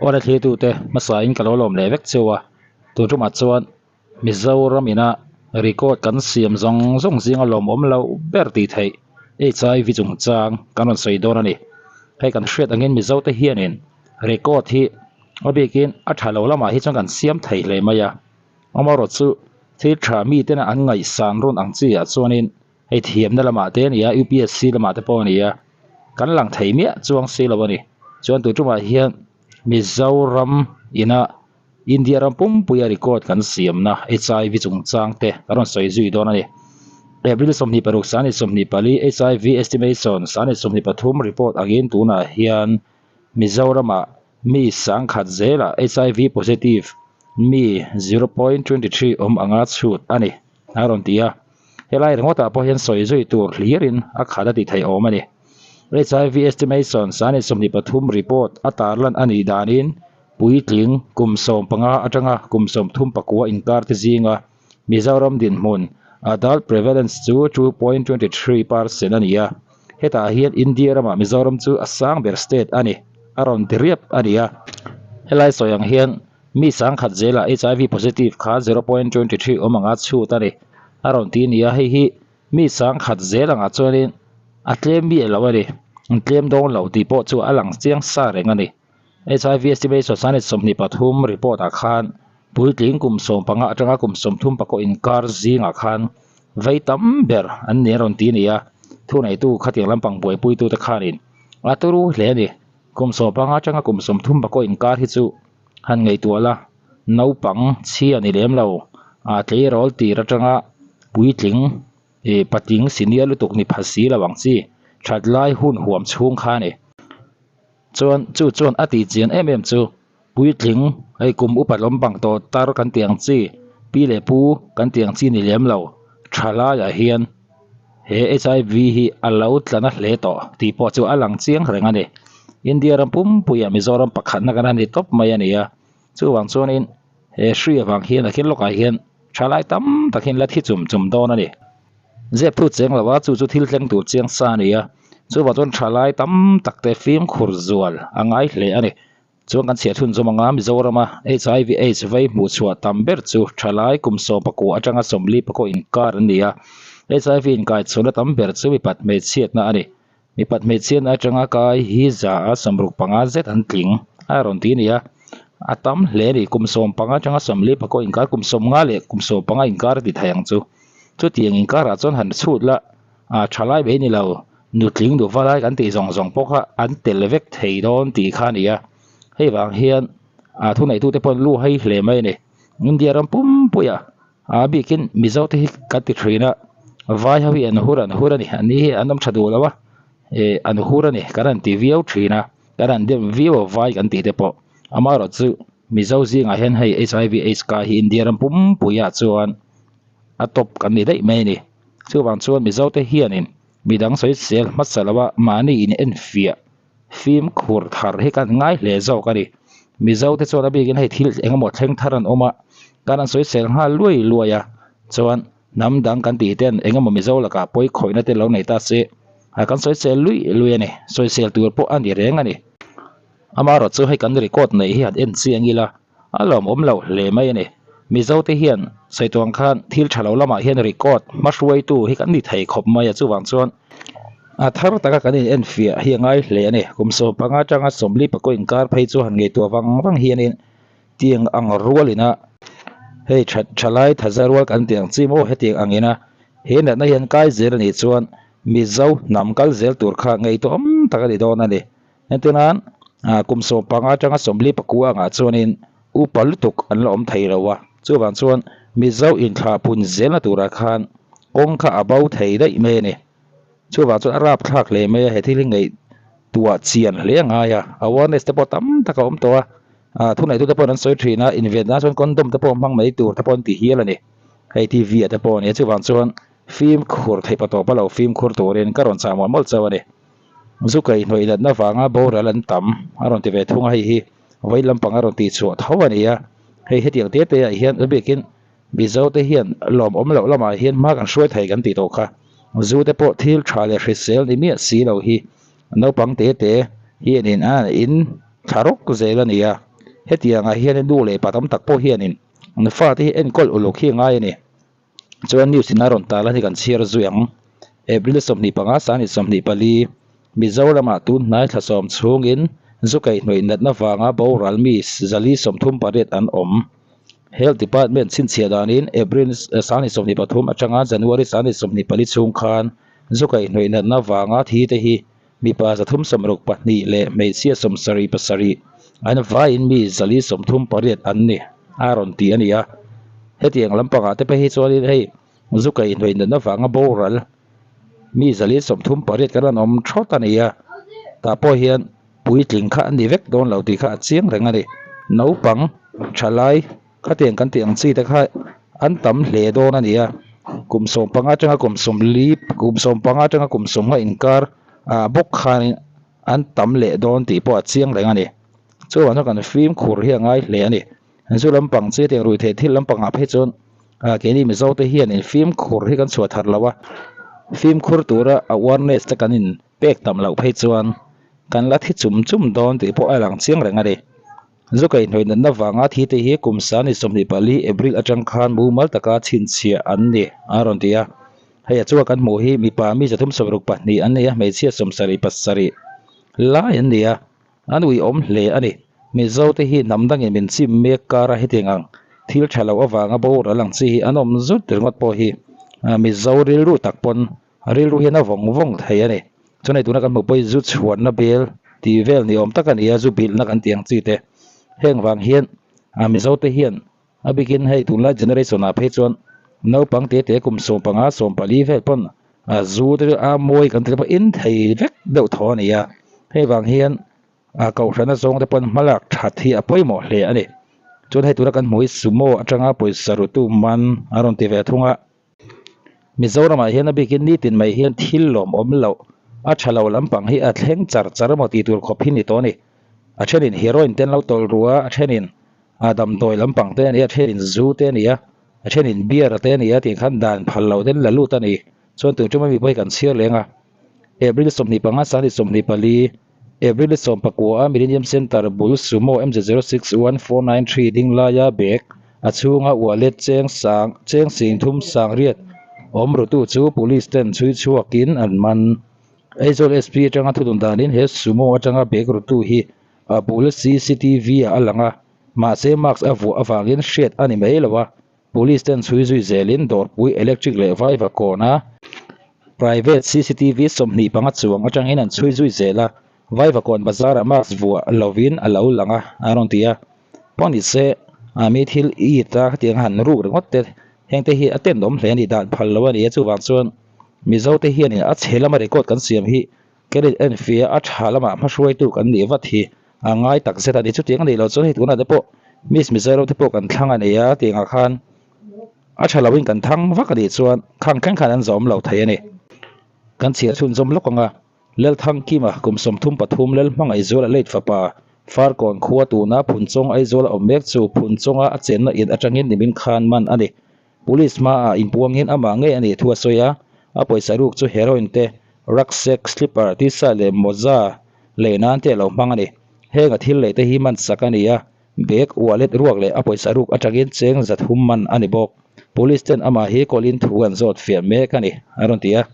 Awle thlirtute hmasa in ka lo lawm leh vek cheu a, tun tumah chuan Mizoram ina record kan siam zawng zawng zinga lawmawm loh ber tih theih HIV chungchang kan rawn sawi dawn a ni. Hei kan hriat angin Mizote hianin record hi a bikin a tha lo lamah hi chuan kan siam thei hle mai a, amaherawhchu thil tha miten an ngaihsan rawn ang chi ah chuanin Hei thiamna lamah te a ni a, UPSC lamah te pawh a ni a, kan lang thei miah chuang si lo a ni. Chuan tun tumah hian Mizoram ina India ram pumpuia record kan siamna HIV chungchang te kan rawn sawi zui dawn a ni. April 26 24 HIV estimation 23 report angin tunah hian Mizoramah mi sangkhat zelah HIV positive mi 0.23 awm anga chhut a ni a rawn ti a. Helai ringawtah pawh hian sawi zui tur hlirin a khat a tih theih awm a ni. HIV estimation 23 report a tarlan a nih danin puitling kum 15 atanga kum 34 inkar te zinga Mizoram dinhmun adult prevalence chu 2.23% a ni a. Hetah hian India ramah Mizoram chu a sang ber state a ni, a rawn ti riap a ni a. Helai sawi ang hian mi sangkhat zelah HIV positive kha 0.23 awm anga chhut a ni, a rawn ti a ni a. Hei hi mi sangkhat zel angah chuanin a tlem miah lo a ni, an tlem dawn lo tih pawh chu a lang chiang sa reng a ni. HIV estimation 23 report ah khan puitling kum 15 atanga kum 34 inkar zingah khan vei tam ber an ni a rawn ti a ni a, thuneitu khatiang lampang buaipuitute khanin a turu hle a ni. Kum 15 atanga kum 34 inkar hi chu han ngaihtuah la, naupang chhia ni lem lo, a tleirawl tir atanga puitling Ih patling senior lutuk ni pha si lo ang chi, that lai hun huam chhung kha a ni. Chuan chu chuan a tih chian em em chu puitling hei kum upa lawm bang tawh tar kan tih ang chi, pi leh pu kan tih ang chi ni lem lo, tha laiah hian he HIV hi a lo tla na hle tawh tih pawh chu a lang chiang reng a ni. India ram pumpuiah Mizoram pakhatna kan han ni tawp mai a ni a, chuvang chuanin he hri avang hian a thil lawkah hian thalai tam tak hian la thi chum chum dawn a ni. Zep thu cheng lo a, chu chu thil thleng tur chiang sa a ni a, chuvang chuan thalai tam tak te fimkhur zual a ngai hle a ni. Chuan kan chhiah chhunzawm anga Mizorama HIV AIDS vei hmuh chhuah tam ber chu thalai kum 11 atanga 44 inkar an ni a, HIV inkaichhuahna tam ber chu mipat hmeichhiatna a ni. Mipat hmeichhiatna atanga kai hi za a 65 zet an tling a rawn ti a ni a, a tam hle a ni. Kum 15 atanga 44 inkar, kum 50 leh kum 15 inkar a ti thei ang chu. Chutiang inkarah chuan han chhut la, a thalai mai ni lo, nutling duh valai kan tih zawng zawng pawh kha an tel vek thei dawn tih kha a ni a. Hei vang hian a thuneitute pawh an lu hai hle mai a ni. India ram pumpuia A bikin Mizo te hi kan ti thin a, vai ho hi an hur an hur a ni, an ni hi an awm tha duh lo a, eh an hur a ni kan han ti viau thin a, kan han dem viau a vai kan tih te pawh. Amaherawh chu Mizo zingah hian hei HIV AIDS kai hi India ram pumpuiah chuan a top kan ni daih mai a ni. Chuvang chuan Mizo te hianin midang sawisel hmasa lo a mahni in enfiah fimkhur thar hi kan ngai hle zawk a ni. Mizo te chuan a bikin hei thil eng emaw thleng thar an awm a, kan an sawisel nghal luai luai a, chuan hnam dang kan tih ten eng emaw Mizo lakah pawi khawihna te lo nei ta se a kan sawisel lui lui a ni, sawisel tur pawh a ni reng a ni. Amaherawh chu hei kan record neih hi han en chiang ila a lawmawm lo hle mai a ni. Mizo te hian sawi tuang khan thil tha lo lamah hian record hmahruaitu hi kan ni thei khawp mai a, chuvang chuan a thar taka kan in enfiah hi a ngai hle a ni. Kum 15 atanga 44 inkar phei chu han ngaihtuah vang vang hianin tiang ang rualina hei tha thalai thaza rual kan tih ang chi maw hetiang angina he natna hian kai zel a nih chuan Mizo hnam kal zel tur kha ngaihtuah awm tak a ni dawn a ni. Hetinan kum 15 atanga 44 angah chuanin upa lutuk an la awm thei lo a, chuvang chuan Mizo inthlahpun zelna turah khan kawng kha a bo thei daih mai a ni. Chuvang chuan a rapthlak hle mai a, he thil hi ngaihtuah chian hle a ngai a, awareness te pawh tam tak a awm tawh a, thuneihtute pawhin an sawi thin a, inven nan chuan condom te pawh hmang mai tur te pawh an ti hial a ni, hei TV ah te pawh a ni a, chuvang chuan fimkhur theih patawp a lo fimkhur turin ka rawn chah mawlh mawlh chauh a ni. Zu kaihhnawih natna vanga boral an tam a rawn ti ve thung a, hei hi vawi lampang a rawn tih chhuah tho a ni a, hei hetiang te te ah hian a bikin Mizo te hian lawmawm loh lamah hian hma kan hruai thei kan tih tawh kha, zu te pawh thil tha leh hrisel ni miah si lo hi naupang te te hianin a in. thla rawk zel a ni a. Hetiangah hianin nu leh pa tam tak pawh hianin an fate hi enkawl uluk hi a ngai a ni. Chuan news in a rawn tal a ni kan chhiar zui ang. April 25 2024 Mizoramah tun hnai thla sawm chhungin zu kaihhnawih natna vanga boral mi 438 an awm. Health Department chhinchhiah danin April 23 atanga January 24 chhung khan zu kaihhnawih natna vanga thi te hi mipa 362 leh hmeichhia 77 an vaiin mi 438 an ni a rawn ti a ni a. Hetiang lampangah te phei hi chuanin hei zu kaihhnawih natna vanga boral mi 438 kan rawn awm thawt a ni a, tah pawh hian puitling kha an ni vek dawn lo tih kha a chiang reng a ni. Naupang thalai khatiang kan tih ang chi te kha an tam hle dawn a ni a, kum 15 atanga kum 40 kum 15 atanga kum 50 inkar ah bawk khanin an tam leh dawn tih pawh a chiang reng a ni. Chuvang chuan kan fimkhur hi a ngai hle a ni. Zu lampang chi hetiang ruihtheih thil lampangah phei chuan ah keini Mizo te hian in fimkhur hi kan chhuah thar lo a, fimkhur tura awareness te kan in pek tam loh phei chuan kan la thi chum chum dawn tih pawh a lang chiang reng a ni. Zu kaihhnawih natna vanga thi te hi kum 24 April atang khan mumal taka chhinchhiah an ni a rawn ti a. Hei a chunga kan hmuh hi mipa mi 362 an ni a, hmeichhia 77 lai an ni a, an uiawm hle a ni. Mizo te hi hnam dangin min chim mek kar a hetiang ang thil tha lo avanga boral ang chi hi an awm zut ringawt pawh hi Mizo rilru tak pawn rilru hian a vawng vawng thei a ni. Chuan hei tuna kan hmuh pawh hi zu chhuanna bel tih vel ni awm tak a ni a, zu bilhna kan tih ang chi te. Heng vang hian Mizo te hian a bikin hei tunlai generation ah phei chuan naupang te te kum 15 14 vel pawn zu te chu a mawi kan ti te pawh in thei vek deuh thaw a ni a. Hei vang hian a kohhrana zawng te pawn hmalak that hi a pawimawh hle a ni. Chuan hei tuna kan hmuh hi sumo atanga pawisa rutu man a rawn ti ve thung a. Mizoramah hian a bikin nitin mai hian thil lawmawm loh a tha lo lampang hi a thleng char char emaw tih tur khawp hi ni tawh a ni. A thenin heroin te an lo tawlh ru a, a thenin a damdawi lampang te a ni a, a thenin zu te a ni a, a thenin beer te a ni a tih khan dan phal lo te an la lut a ni. Chuan tun ṭuma mi pawh hi kan chhiar leng a, April 25 24 April 19 a Millennium Centre bul Sumo MZ061493 ding laia bag a chhunga wallet cheng sang cheng sing thum sang riat awm rutu chu police ten chhui chhuakin an man. Aizawl SP atanga thudun danin he Sumo atanga bag rutu hi a bul CCTV ah a lang a, mahse mask a vuah avangin hriat a ni mai lo a. Police ten chhui zui zelin dawrpui electric leh vaiva kawna private CCTV 25 chuang atangin an chhui zui zel a, vaiva kawn bazarah mask vuah lovin a lo lang a, a rawn ti a. Pawh ni se, mi thil it a khatiang han ruk ringawt te heng te hi a tenawm hle a ni, dan phal lo a ni a, chuvang chuan Mizo te hianin a chhe lama record kan siam hi Credit enfiah a tha lamah hmahruaitu kan nih vat hi a ngai tak zet a ni. Chutiang a nih loh chuan hei tunah te pawh Miss Mizoram te pawh kan thlang a ni a, tiangah khan a tha loin kan thang vak a nih chuan khang thleng khan an zawm lo thei a ni. Kan chhiar chhunzawm lawk ang a, Lalthangkima kum 33 Lalhmangaihzuala late fapa Farkawn khua tuna Phunchawng Aizawl a awm mek chu Phunchawnga a chenna in atangin nimin khan man a ni. Police hmaah inpuangin amah ngei a nih thu a sawi a, a pawisa ruk chu heroin te, rucksack, slipper, t-shirt leh mawza lei nan te a lo hmang a ni. Heng a thil lei te hi man sak a ni a, bag, wallet, ruak leh a pawisa ruk atangin cheng 300 man a ni bawk. Police ten amah hi kawlin thu an zawt fiah mek a ni, a rawn ti a.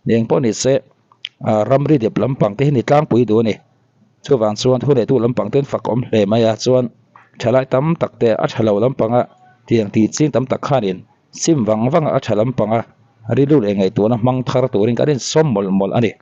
Eng pawh ni se, ramri dep lampang te hi ni tlangpui duh a ni. Chuvang chuan thuneitu lampang ten fak awm hle mai a, chuan thalai tam tak te a tha lo lampanga tiang tih ching tam tak khanin sim vang vanga a tha lampanga rilru leh ngaihtuahna hmang thar turin kan insawm mawlh mawlh a ni.